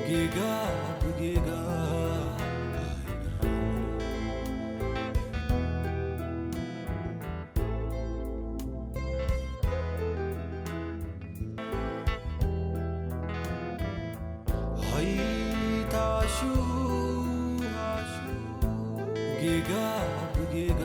ጌጋ ብጌጋ ኣይታሹ ጌጋ ብጌጋ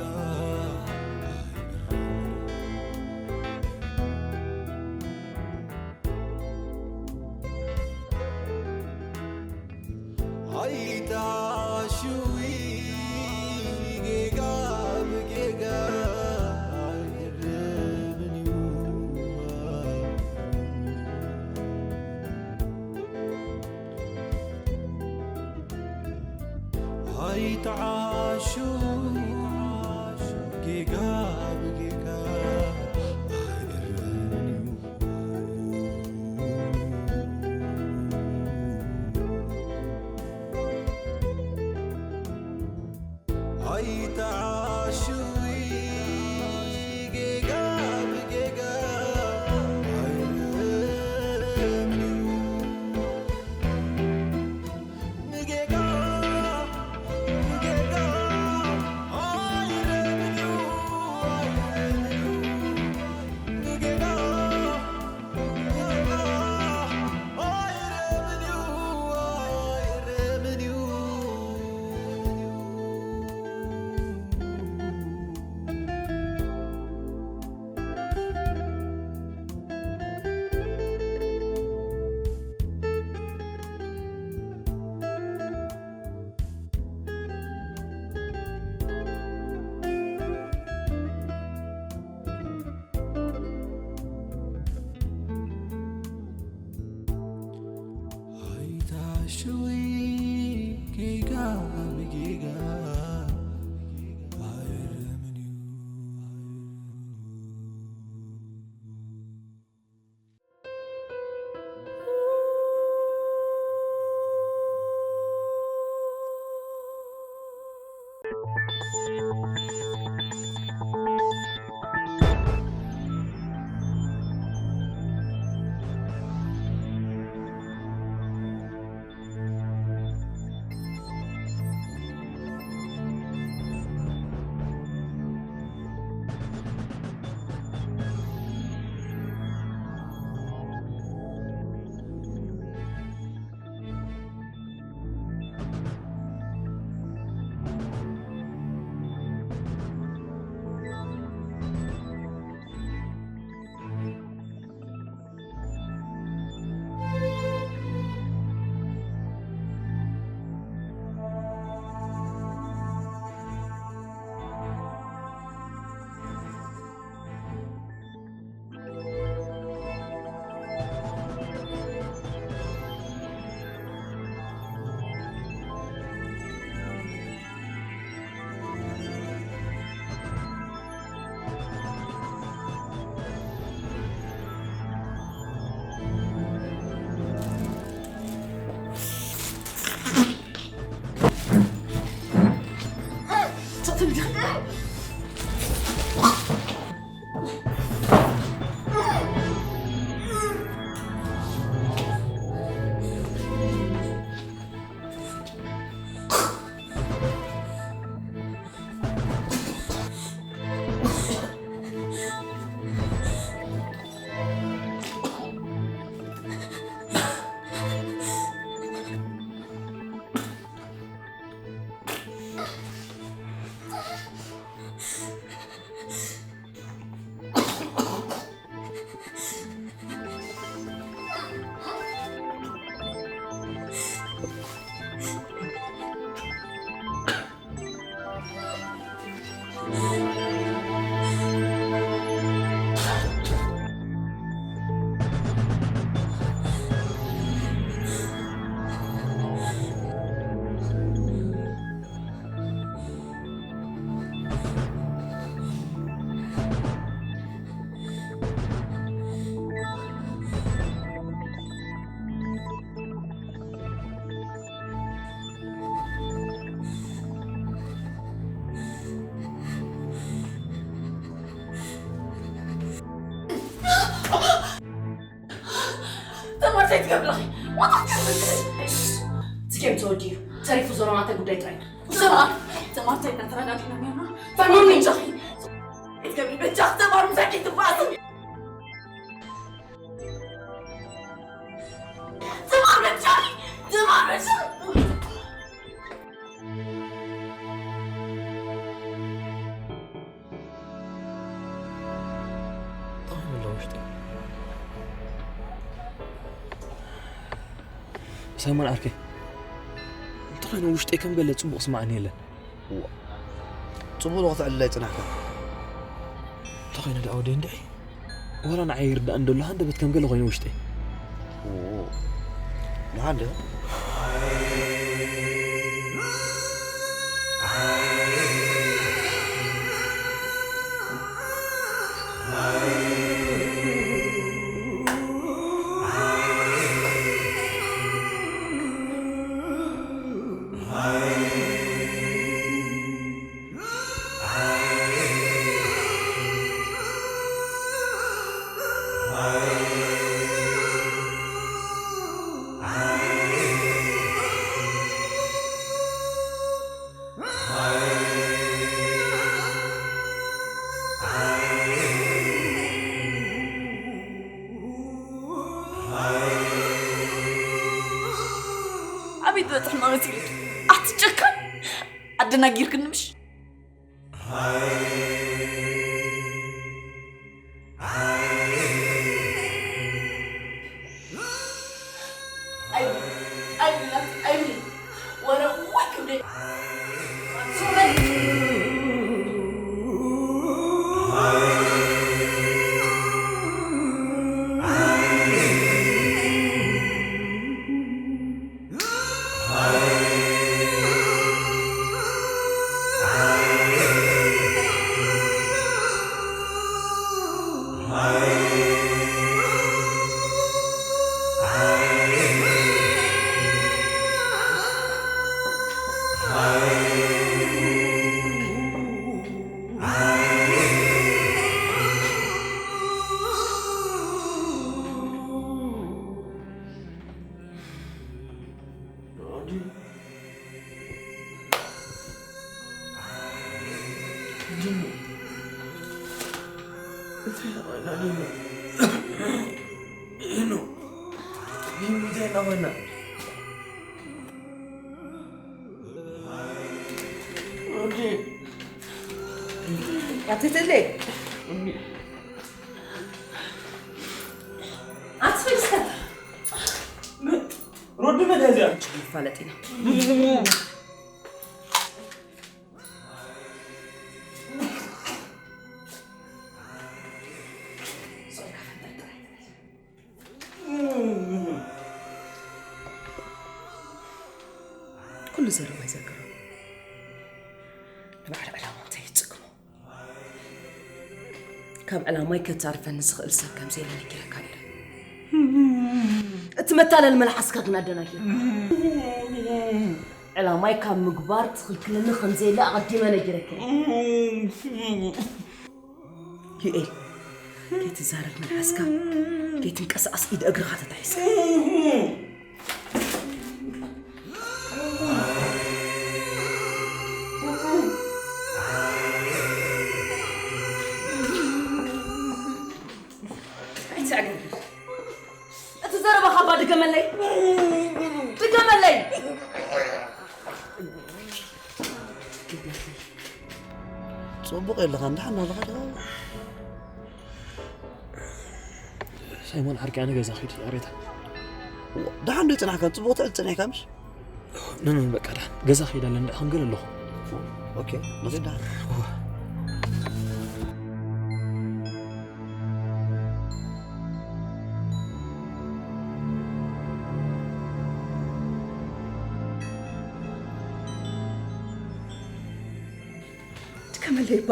ኣይታሹ ጌጋ ብጌጋ ኣይርምን እዩ። ኣይትዓሹ ጌጋ ብጌጋ ኣይእረምን እዩ። ኣይትዓሹ ጌጋ ብጌጋ ኣይእረምን እዩ። ኣይታሽዊ ጌጋ ብጌጋ ኣይረምን እዩ። እንታይ ትገብሪ ኣለኺ? ዋጣ ትገብሪ? እቲ ጌም ተወዲኡ። ተሪፉ ዘሎ ናተይ ጉዳይ ጥራይ። ዘማር፣ ዘማር፣ እንታይ እናተረዳድእና ነርና? ፈርሞኒ እንጃኺ። እንታይ ትገብሪ? በጃኺ ዘማር፣ ምሳኪ ትባኣሲ። ዘማር፣ በጃኺ። ዘማር፣ በጃኺ። እንታይ ኣሎ ውሽጢ? ሳይሞን ዓርከይ፣ እንተኾይኑ ውሽጠይ ከም ገለ ጽቡቕ ስማዕኒ የለን። እዋ፣ ጽቡቕ ዶ ክትዕልል ኣይጽናሕካን? እንተኾይኑ ደኣ ወደይ እንድዒ፣ ዋላ ንዓይ ይርዳእ እንዶ ኣሎ ሃንደበት ከም ገለ ኮይኑ ውሽጠይ። እዎ፣ ንሓደ ኣበይ ትበጽሕ መሲልኪ? ኣቲ ጨካን! ኣደናጊርክኒ ምሽ? ኣይብሊ፣ ኣይብሊ፣ ኣይብሊ። ወረ ወይ ክብደይ። ኣትትለ ኣትፈልስካ ሮዲ መዳዚያ ፋለጢና ኩሉ ዘረባይ ዘክሮ ንባዕል ዕላማ እንታይ ይጽግሞ? ካብ ዕላማይ ከታርፈኒ ዝኽእል ሰብ ከም ዘየለ ነጊረካ ነይረ። እቲ መታለል መልሓስካ ግን ኣደናጊርካ። ዕላማይ ካብ ምግባር ትኽልክለኒ ከም ዘየለ ኣቐዲመ ነጊረካ እየ። ዩኤል፣ ከይትዛረብ መልሓስካ፣ ከይትንቀሳቐስ ኢድ እግርኻ ተታሒዝካ። ኣይትዕገርግር። እቲ ዘረባኻ እባ ድገመለይ። ድገመለይ። ጽቡቕ የለኻን፣ ደሓን ኣለኻ ዲኻ? ሳይሞን ዓርከይ፣ ኣነ ገዛ ኺድ፣ ይቕሬታ። ደሓን ዶ ይጽናሕካ? ጽቡቕ ትዕል ጸኒሕካ ምሽ? ኖ፣ ኖ፣ በቃ ደሓን። ገዛ ኺድ ኣለና፣ ደኣ ክንገል ኣለኹ። ኦኬ፣ መጺእ ደሓን። እወ። ትከመለይ እባ።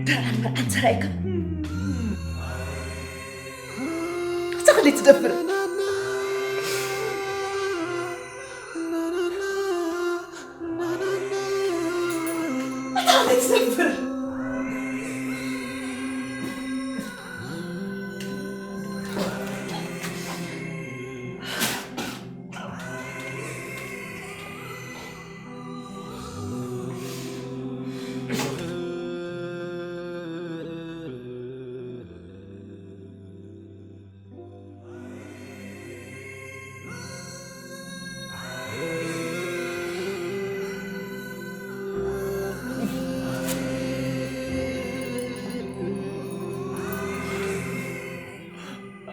ደርዓን መርዓን ተራእይካ? እታ ክንደይ ትደፍር? እታ ክንደይ ትደፍር?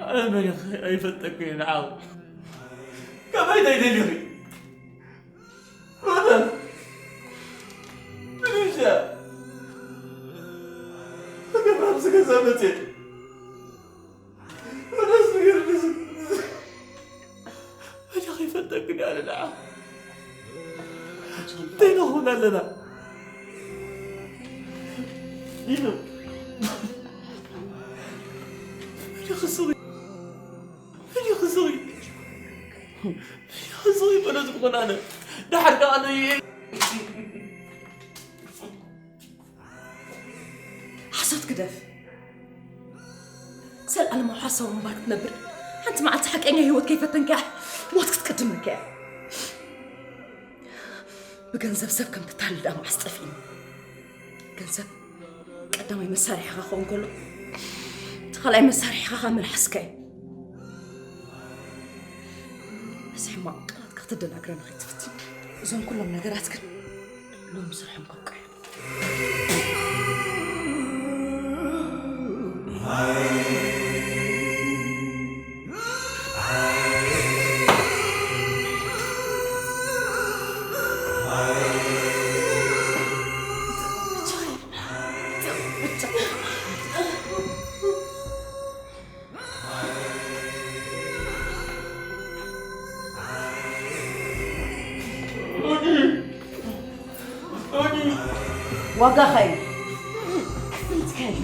ኣነ መን ኢኺ ኣይፈልጠኩ እየ ንዓኺ። ካባይ እንታይ ደሊኺ? ወደስ፣ ምንሻ፣ ክገብራ ምስ ገዛ መፅእ። ወደስ፣ ንገርኒ፣ መን ኢኺ ይፈልጠኩ እየ ኣነ ንዓኺ። እንታይ ንኸውን ኣለና? ኢሉ። መን ኢኺ ሱቕ ሕጂ ኽስቕ እዩ። ኽስቕ እዩ በሎ ዝብኾን ኣነ። ደሓር ከኣ ኣሎ እየ። ሓሶት ግደፍ። ዘልኣለማዊ ሓሳዊ ምንባር ክትነብር፣ ሓንቲ መዓልቲ ሓቀኛ ህይወት ከይፈተንካያ ሞት ክትቅድመካ እያ። ብገንዘብ ሰብ ከም ትታልል ደኣ መዓስ ጠፊእኒ። ገንዘብ ቀዳማይ መሳርሒኻ ክኸውን ከሎ፣ እቲ ካልኣይ መሳርሒኻ ከኣ መልሓስካ እዩ። በዚ ሕማቕ ቃላትካ ክትደናግረኒ ከይትፍትን። እዞም ኩሎም ነገራት ግን ሎሚ ስርሖም ከብቅዑ እዮም። ዋጋኻ እዩ። ክፍልትካ እዩ።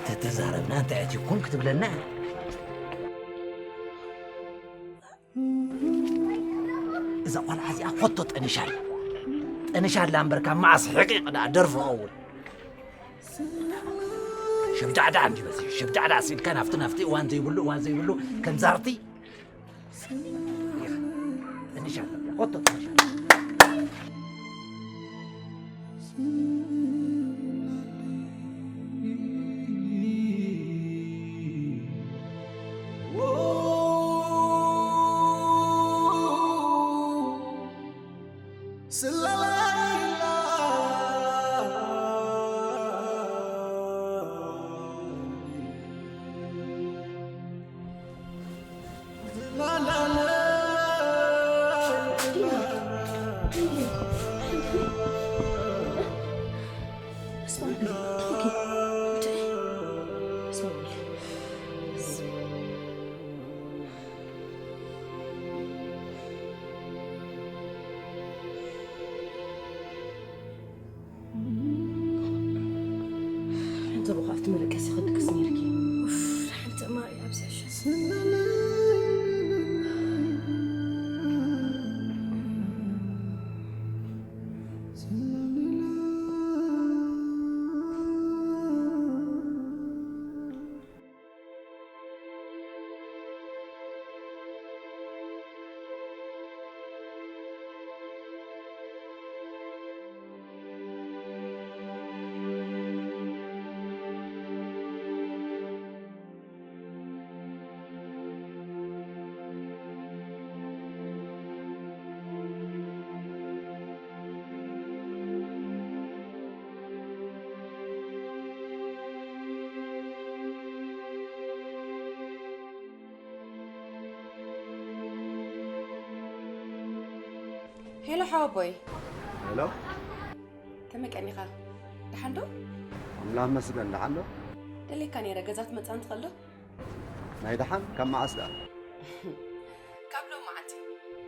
ተተዛረብና እንታይ ኣትዩ ኮን ክትብለና? እዛ ቆልዓ እዚኣ ኮቶ ጠኒሻ ኣላ። ጠኒሻ ኣላ እምበርካ መዓስ ሕቂቕ ደኣ ደርፊ ኸውን። ሸብዳዕዳዕ እንዲ በዚ ሸብዳዕዳዕ ሲልካ ናፍቲ ናፍቲ እዋን ዘይብሉ እዋን ዘይብሉ ከም ዛርቲ። ጠኒሻ ኣላ፣ ኮቶ ጠኒሻ ኣላ። ሓንቲ እኮ ኣብቲ መደቀሲ ክድቅስ ነይርኪ። ኡፍ፣ ሓንቲ እማ እያ ኣብዚ ዕሾ። ሄሎ ሓወቦይ። ሄሎ። ከመይ ቀኒኻ? ደሓን ዶ? ኣምላኽ መስገን፣ ደሓን ዶ? ደልየካ ነይረ፣ ገዛ ትመጽኣን ትኽእል ዶ? ናይ ደሓን? ካብ መዓስ ደኣ? ካብ ሎም መዓልቲ።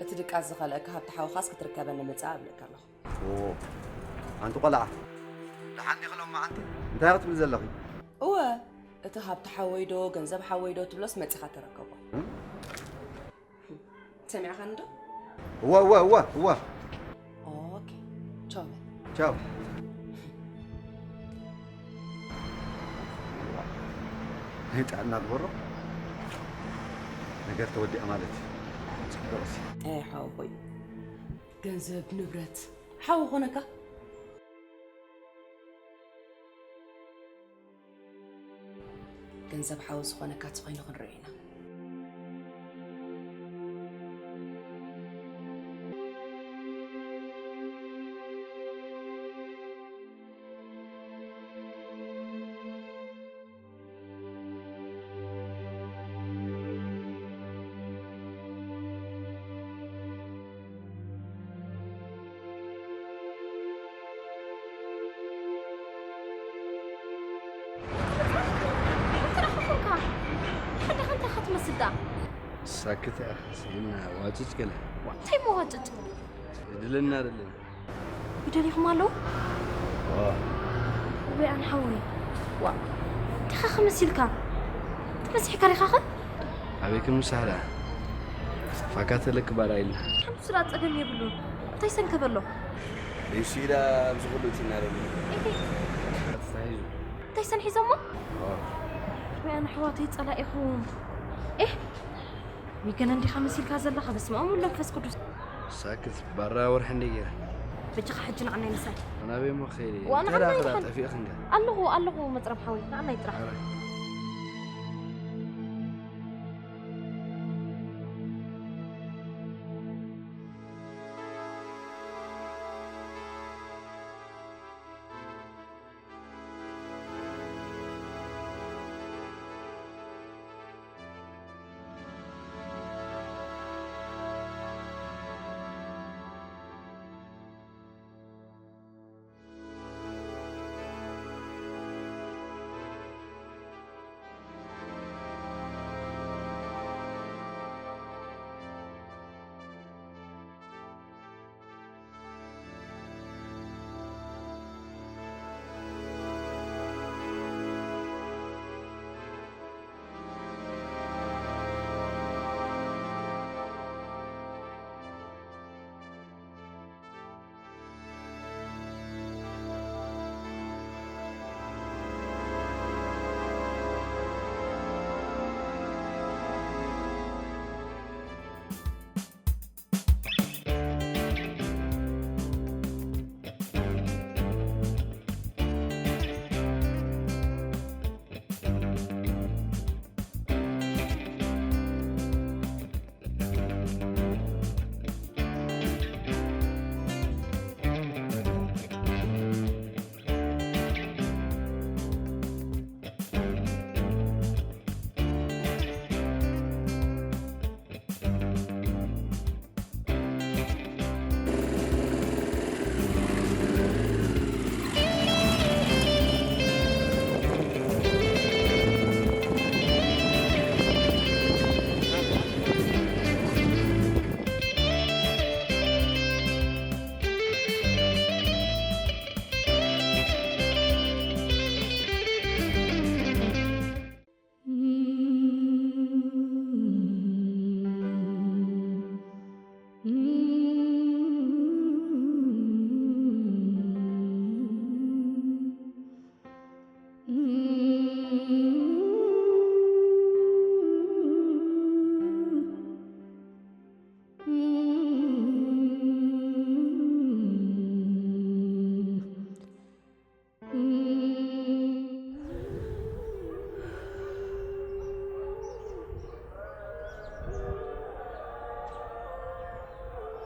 እቲ ድቃስ ዝኸልአካ ሃብቲ ሓውኻስ ክትርከበኒ ምጻእ እብለካ ኣለኹ። ኦ፣ ሓንቲ ቆልዓ። ደሓን ዲኺ ሎም መዓልቲ? እንታይ ክትብሊ ዘለኺ? እወ፣ እቲ ሃብቲ ሓወይ ዶ፣ ገንዘብ ሓወይ ዶ ትብሎስ መጺኻ ተረከቦ። እም? ሰሚዕኻኒ ዶ? እወ፣ እወ፣ እወ፣ እወ። ኦኬ። ቻው በል። ቻው። ናይ ጥዕና ግበሮ። ነገር ተወዲኣ ማለት እዩ። ጽቡቕ ሲ። ኣይ ሓወቦይ። ገንዘብ፣ ንብረት፣ ሓው ኾነካ? ገንዘብ ሓው ዝኾነካ ተኾይኑ ክንሪኦ ኢና። እንታይ ረኺቡካ? ሓዳኻ እንታይ ኢኻ ትመስል ደኣ? ሳክት ኢኻ፣ ስኢልና ዋጭጭ ገለ። እንታይ መዋጭጭ? ይድለና ኣይደለና። ይደልዩኹም ኣለዉ? ዋ። ወይ ኣነ ሓወይ። ዋ። እንታይ ኢኻ ከ መሲልካ? ተመሲሕካ ዲኻ ከ? ኣበይ ከም ምሳሕ ደኣ? ፋካ ተለክ ባራ ኢልና። ሓንቲ ስራ ጸገም የብሉን። እንታይ ሰንከበሎ? ደይሱ ኢላ ኣብዚ ኩሉ እቲና ደሎ። እሂ። ተታሒዙ። እንታይ ሰንሒዞሞ? ዋ። ወይ ኣነ ኣሕዋተይ ጸላኢኹም። ኤህ። ወይ ገና እንዲኻ መሲልካ ዘለኻ? በስመ ኣብ ወወልድ ወመንፈስ ቅዱስ። ሳክት ባራ ወርሒ እንደ ገይረ። በጃኻ ሕጂ ንዓናይ ምሳይ። ናበይ እሞ ክኸይድ እየ? ዋና እንታይ ደኣ ሓናይ ክዳ ድሓን። ጠፊእኽን ከ? ኣለኹ ኣለኹ መጽረብ ሓወይ ንዓናይ ጥራሕ። ኣረ።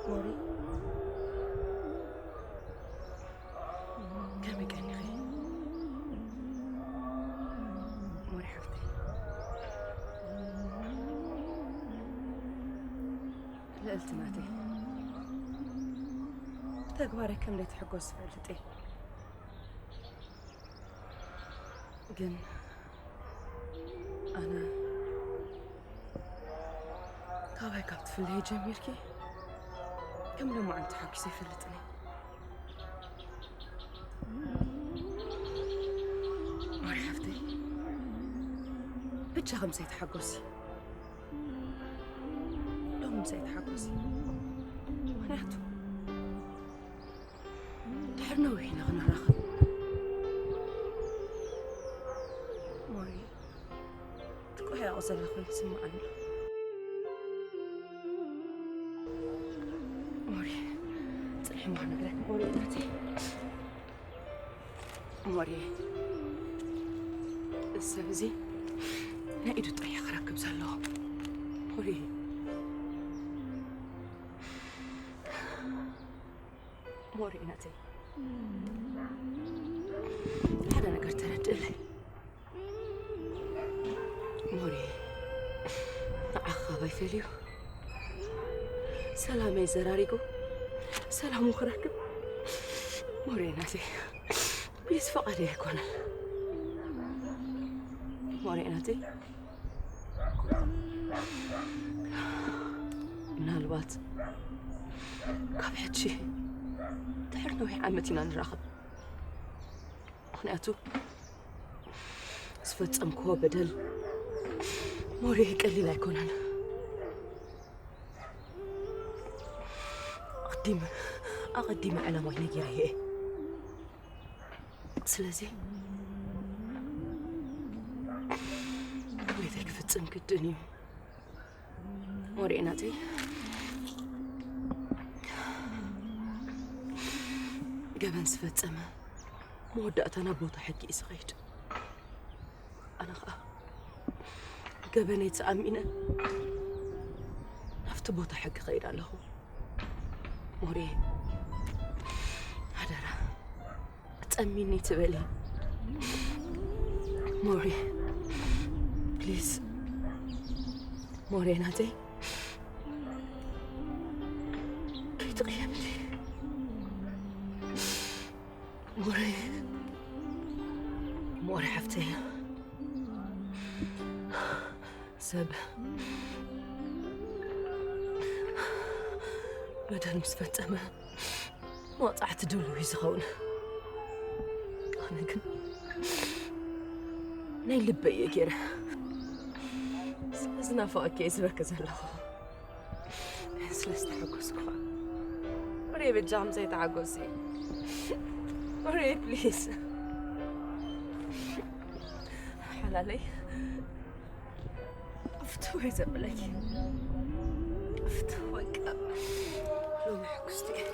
ሞሪ፣ ከመይ ቀኒኺ? ሞሪ ሓፍተይ፣ ልእልቲ ናተይ፣ ብተግባረይ ከም ዘይትሕጎስ ዝፈልጥ እየ። ግን ኣነ ካባይ ካብ ትፍለየ ጀሚርኪ ከም ሎማዓንቲ ተሓጒሰ ኣይፈልጥን እየ። ማሪ ሓፍተይ፣ ብቻ ከምዚ ኣይትሓጎሲ። ሎሚ ምሳይ ተሓጎሲ። ምኽንያቱ ድሕሪ ነዊሕ ኢና ክንራኸብ። ሞሪ፣ ትቆያየቑ ዘለኹ ይስምዓኒ ኣሎ። ሞሪ፣ ጽንሒ እሞ ክነግረኪ ሞሪ እናተይ። ሞሪ፣ እዚ ሰብ እዚ ናይ ኢዱ ጥራሕ ክረክብ ዘለዎ። ሞሪ። ሞሪ ናተይ። ሓደ ነገር ተረድእለይ። ሞሪ። ንዓኻ ካባይ ፈልዩ። ሰላመይ ዘራሪጉ። ሰላሙ ክረክብ። ሞሪ ናተይ። ፕሊስ፣ ፈቓደይ ኣይኮነን። ሞሬ ናተይ፣ ምናልባት ካብ ሕጂ ድሕሪ ነዊሕ ዓመት ኢና ንራኸብ። ምኽንያቱ ዝፈጸምክዎ በደል ሞሬ ቀሊል ኣይኮነን። ኣቐዲመ፣ ኣቐዲመ ዕላማይ ነጊረዮ እየ። ስለዚ ድሌተይ ክፍጽም ግድን እዩ። ሞሬ ናተይ፣ ገበን ዝፈጸመ መወዳእታ ናብ ቦታ ሕጊ እዩ ዝኸይድ። ኣነ ኸኣ ገበነይ ተኣሚነ ናብቲ ቦታ ሕጊ ከይድ ኣለኹ። ሞሬ፣ ሓደራ፣ ጠሚኒ ትበሊ። ሞሬ፣ ፕሊዝ፣ ሞሬ ናተይ፣ ከይትቕየምኒ። ሞሬ፣ ሞሬ ሓፍተይ፣ ሰብ በደል ምስ ፈጸመ መቕጻዕቲ ድልው እዩ ዝኸውን። ኣነ ግን ናይ ልበይ እየ ገይረ። ስለ ዝናፈቐኪ እየ ዝበኪ ዘለኹ። ስለ ዝተሓጎስኩ ኸኣ። ወሬ በጃኹም ዘይተሓጎሲ። ወሬ ፕሊዝ። ሓላለይ። ፍትወይ ዘብለኪ። ፍትወይ በቃ። ሎሚ ሕጉስቲ እየ።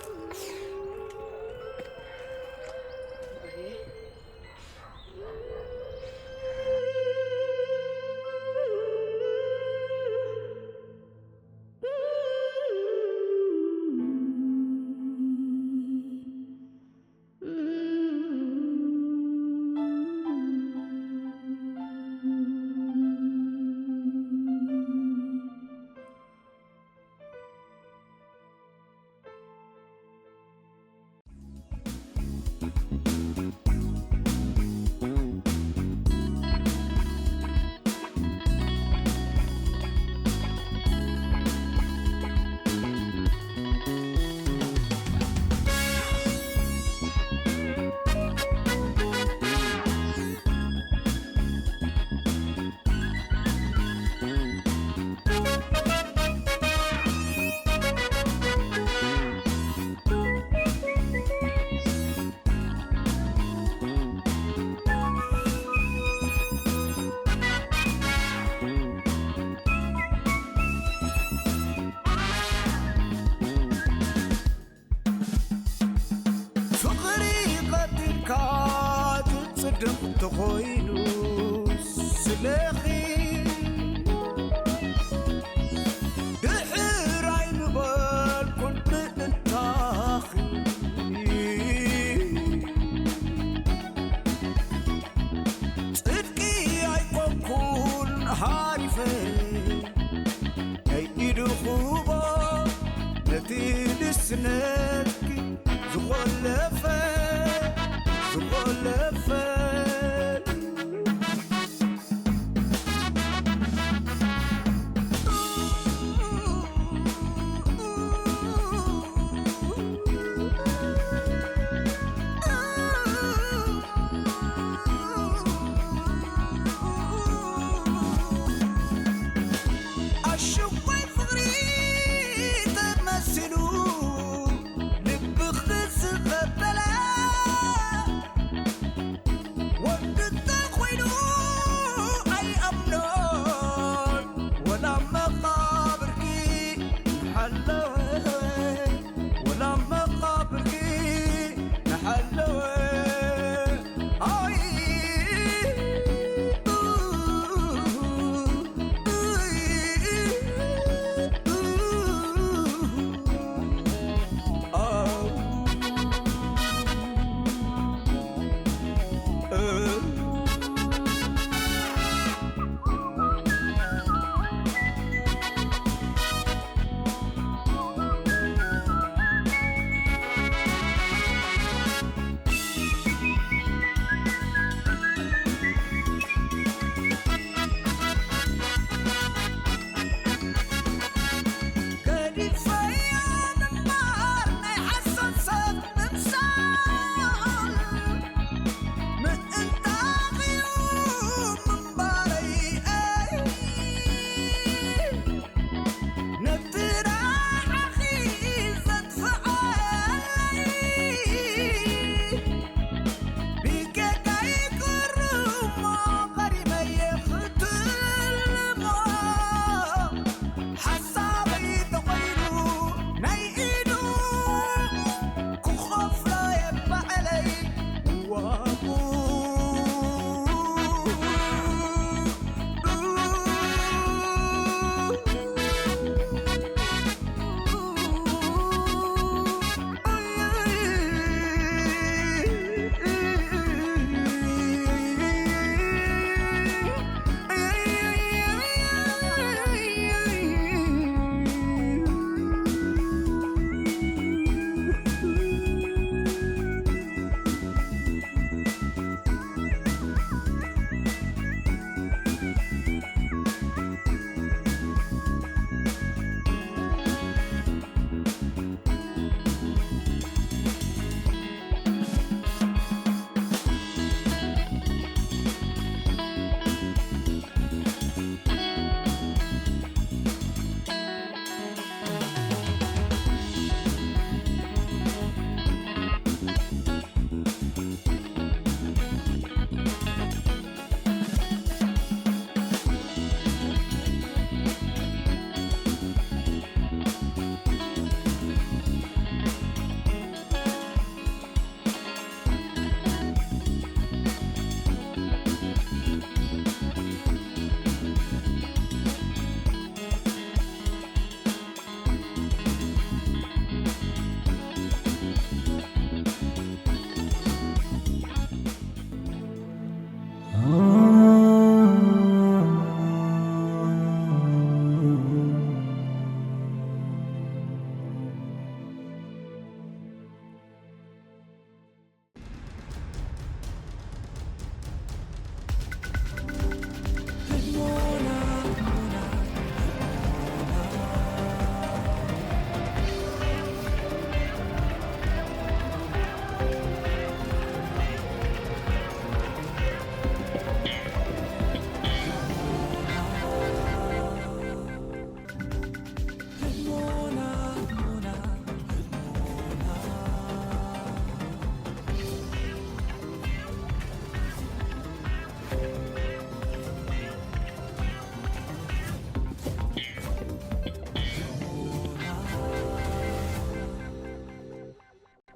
ወሬ። ፍቕሪ ቀቲልካ ትጽድቕ ተኾይኑ ስለኺ ድሕር ኣይምበልኩን ምእንታኺ። ጽድቂ ኣይኮንኩን ሃሪፈ ናይ ኢዱ ኹቦ ነቲ ልስነ